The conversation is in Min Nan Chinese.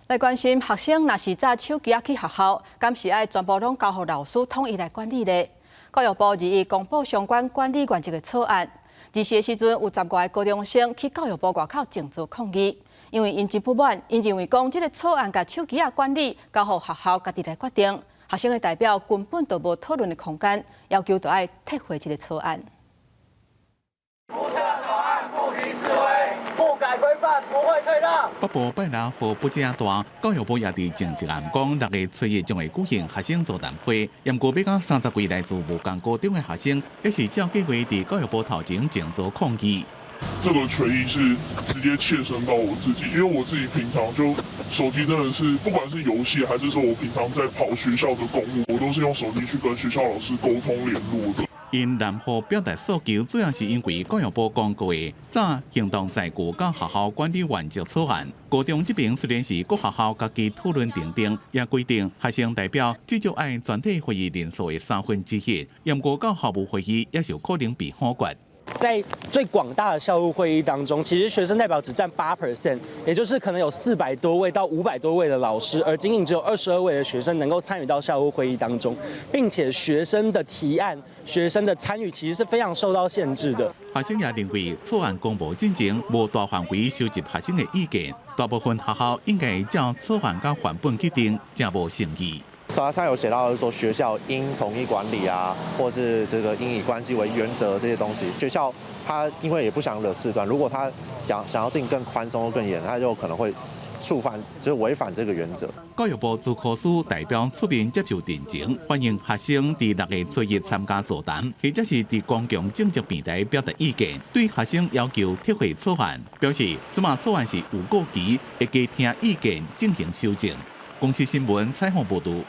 來關心學生若是紮手機仔去學校，敢是愛全部攏交予老師統一來管理咧？教育部21公布相關管理原則的草案。24的時陣，有10外個高中生去教育部外口靜坐抗議，因為𪜶真不滿，𪜶認為講這个草案共手機仔管理交予學校家己來決定，學生的代表根本就無討論的空間，要求著愛撤回這个草案。不撤草案，不停示威，不改規範，不會退讓。北部拜六雨不正大，教育部也佇前一暗講，6月初一將會舉行學生座談會。毋過欲講30幾來自無仝高中的學生，抑是照計劃佇教育部頭前靜坐抗議。這個權益是直接切身到我自己，因為我自己平常就手機真的是，不管是遊戲還是說我平常在跑學校的公務，我都是用手機去跟學校老師溝通聯絡的。𪜶攔雨表達訴求，主要是因為教育部公告的紮行動載具佮學校管理原則草案。高中這邊雖然是各學校家己討論訂定，也規定學生代表至少愛全體會議人數的1/3。毋過到校務會議也是有可能被否決。在最廣大的校務會議當中，其實學生代表只佔8%，也就是可能有400多位到500多位的老師，而僅僅只有22位的學生能夠參與到校務會議當中，並且學生的提案、學生的參與其實是非常受到限制的。學生也認為草案公布進前無大範圍收集學生的意見，大部分學校應該照草案佮範本去定，誠無誠意。所以他有寫到，就是說學校應統一管理啊，或是這個應以關係為原則這些東西。學校他因為也不想惹事端，如果他想要定更寬鬆或更嚴，他就可能會觸犯，就是違反這個原則。教育部資科司代表出面接受陳情，歡迎學生佇6月初一參加座談，或者是佇公共政策平台表達意見。對學生要求撤回草案，表示這馬草案是有過期，會加聽意見進行修正。公視新聞採訪報導。